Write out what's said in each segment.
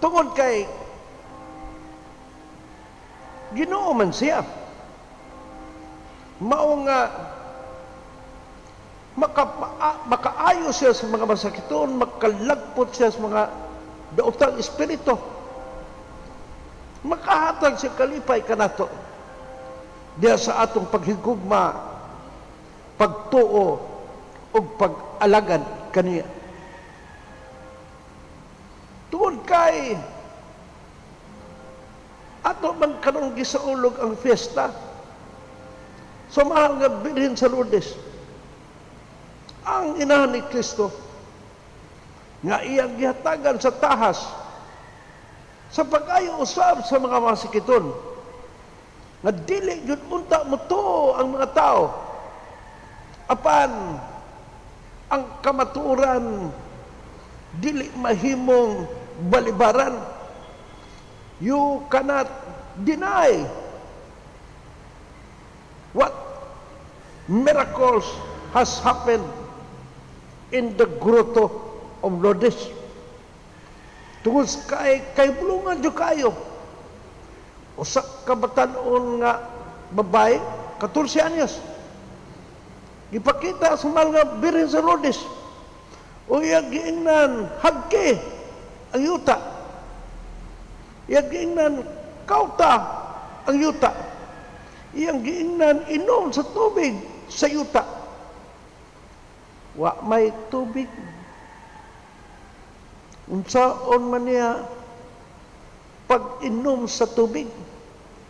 Tungod kay Ginoo man siya. Mao nga makaayo siya sa mga masakiton, makalagpot siya sa mga daotang espiritu. Makahatag siya kalipay kanato diya sa atong paghigugma, pagtuo, ug pag-alagad kaniya. Tungod kay ato man karon gisaulog ang fiesta sa Mahal nga Birhen sa Lourdes, ang inahan ni Kristo nga iyang gihatagan sa tahas sa pag-ayo usab sa mga masakiton nga dili gyud unta motuo ang mga tao, apan ang kamatuoran dili mahimong balibaran. You cannot deny what miracles has happened in the Grotto of Lourdes. Tungod kay kay bulungan jud kayo. Usa ka batan-on nga babae, 14 anyos. Gipakita sa Mahal nga Birhen sa Lourdes. O iyang giingnan, hagke ang yuta. Iyang giingnan, kauta ang yuta. Iyang giingnan, inom sa tubig sa yuta. Wa may tubig. Unsaon man niya pag-inom sa tubig?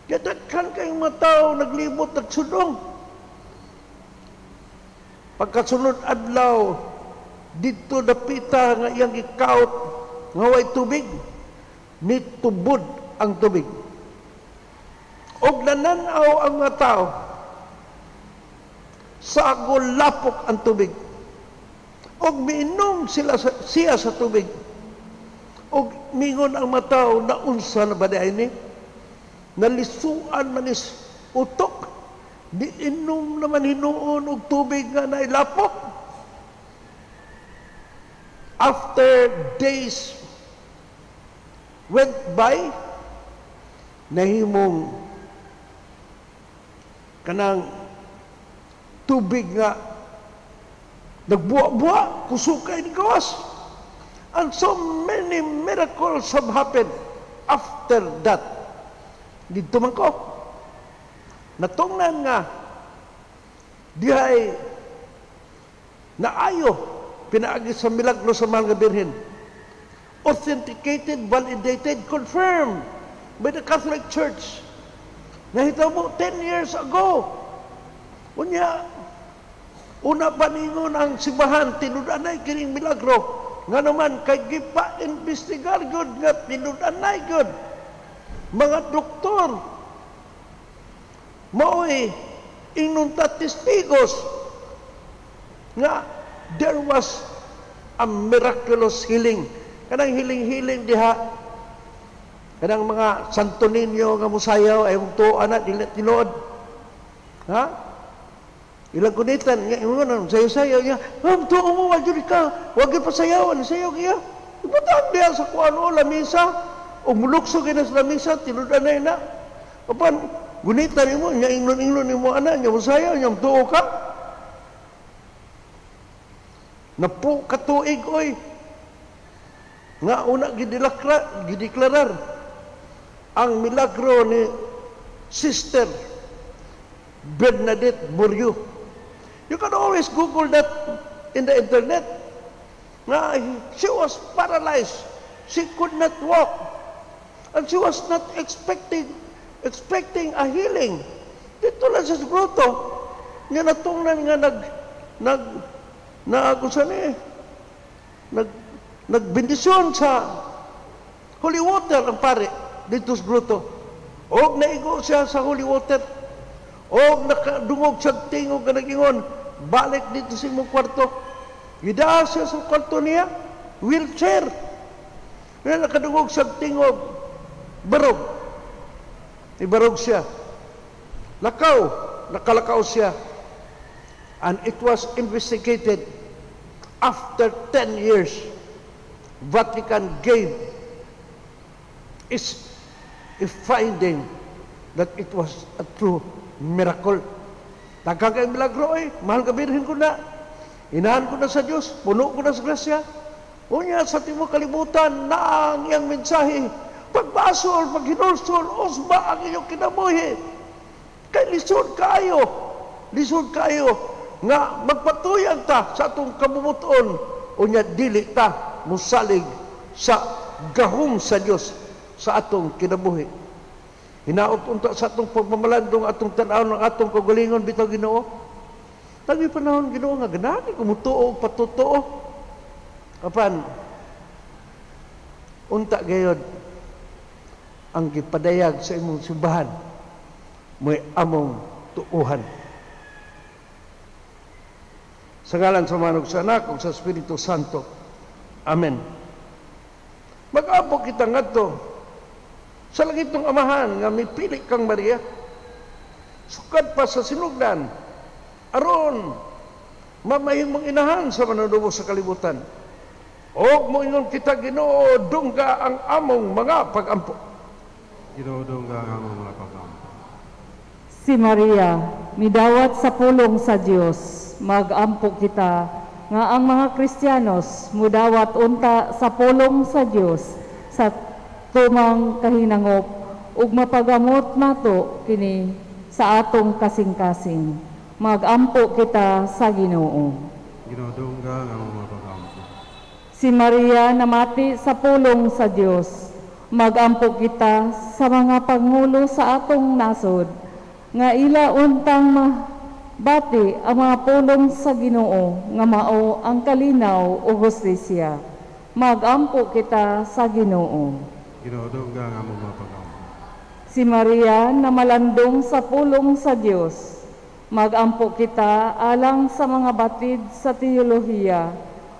Kaya daghan kayong mga tao naglibot, nagsudong. Pagkasunod adlaw, didto dapita nga iyang gikaut nga way tubig, nitubod ang tubig. Og nananaw ang mga tao, sa lapok ang tubig. Og miinom siya sa tubig. Og mingon ang mga tao, "Naunsa na ba diay ni? Nalisuan man is utok. Di inom naman hinuon og tubig nga nailapok." After days went by, nahimong kanang tubig nga nagbuwa-buwa, kusog kay ni gawas. And so many miracles have happened after that. Didto man ko. Natungnan nga dihay naayo pinaagi sa milagro sa mga Birhen. Authenticated, validated, confirmed by the Catholic Church. Nahitabo 10 years ago. Unya, una pa ningon ang simbahan, tinud-anay kining milagro. Nga naman, kay gipa-investigar gud nga tinud-anay gud. Mga doktor, maoy ingnon ta testigos nga there was a miraculous healing. Kanang healing-healing diha, kanang mga Santo Niño nga musayaw ay mong tuo ana, dili tinuod. Ha? Ilang kunitan nga ingon sayaw-sayaw niya, "Oh, tuo mo wa jud ka, wa gyud pasayawan, sayaw kaya." Ibutang diha sa kuan o lamisa, o mulukso gina sa lamisa, tinud-anay na. Apan gunitan nimo nya ingnon-ingnon nimo ana nya musayaw nya tuo ka. Napo katuig oy nga una gideklarar ang milagro ni Sister Bernadette Morieux. You can always Google that in the internet. Nga she was paralyzed. She could not walk. And she was not expecting a healing. Didto lang sa grotto. Nga natungnan nga nag nag na kung saan eh, nagbendisyon sa holy water ang pare didto sa grotto. Og naigo siya sa holy water. Og nakadungog siya tingog nga nagingon, "Balik didto sa imong kwarto." Gidaa siya sa kwarto niya, wheelchair. Nga nakadungog siya tingog, "Barog." Ibarog siya. Lakaw, nakalakaw siya. And it was investigated after 10 years. Vatican gave Is a finding that it was a true miracle. Daghang kay milagro eh. Mahal ka Birhen ko na. Inahan ko na sa Diyos. Puno ko na sa grasya. Unya sa tibuok kalibutan na ang iyang mensahe. Pagbasol, paghinulsol, usba ang inyong kinabuhi. Kay lisod kaayo. Lisod kaayo nga magpatuyang ta sa atong kabubut-on, unya dili ta musalig sa gahom sa Dios sa atong kinabuhi. Hinaot unta sa atong pagmamalandong, atong tan-aw ng atong kaugalingon bitaw, Ginoo. Tagi panahon, Ginoo, nga ganahan ko mutuo og patutuo. Apan unta gayod ang gipadayag sa imong simbahan mo'y among tuuhan. Sa ngalan sa Amahan, sa Anak ug sa Espiritu Santo. Amen. Mag-ampo kita ngadto sa langitnong Amahan nga mipili kang Maria sukad pa sa sinugdan aron mamahimong inahan sa Manunubos sa kalibutan. Og moingon kita, "Ginoo, dungga ang among mga pagampo." Ginoo, dungga ang among mga pagampo. Si Maria midawat sa pulong sa Dios. Magampo kita nga ang mga Kristiyanos mudawat unta sa pulong sa Dios sa tumang kahinangop ug mapagamot nato kini sa atong kasing-kasing. Magampo kita sa Ginoo. Ginoo, dungga ang among mga pagampo. Si Maria namati sa pulong sa Dios. Magampo kita sa mga pangulo sa atong nasod nga ila untang mabati ang mga pulong sa Ginoo nga mao ang kalinaw ug hustisya. Magampo kita sa Ginoo. Ginoo, dungga ang among mga pagampo. Si Maria namalandong sa pulong sa Dios. Magampo kita alang sa mga batid sa teolohiya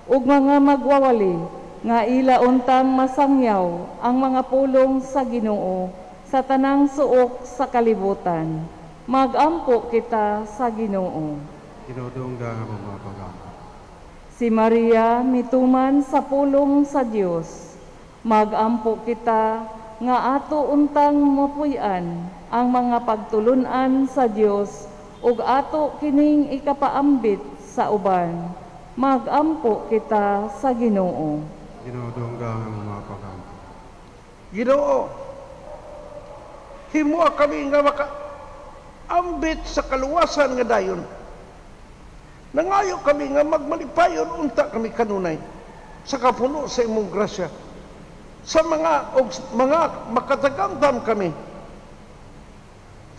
ug mga magwawali nga ila untang masangyaw ang mga pulong sa Ginoo sa tanang suok sa kalibutan. Magampo kita sa Ginoo. Ginoo, dungga ang among mga pagampo. Si Maria mituman sa pulong sa Dios. Magampo kita nga ato untang mapuy-an ang mga pagtulun-an sa Dios ug ato kining ikapaambit sa uban. Magampo kita sa Ginoo. Ginoo, dungga ang among mga pagampo. Ginoo, himoa kami nga maka ambit sa kaluwasan nga dayon. Nangayo kami nga magmalipayon unta kami kanunay sa kapuno sa imong grasya. Sa mga og mga makatagamtam kami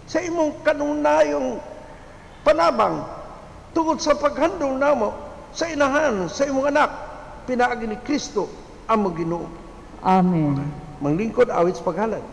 sa imong kanunayong panabang tungod sa paghandong namo sa inahan sa imong Anak, pinaagi ni Kristo among Ginoo. Amen. Manglingkod, awit sa paghalad.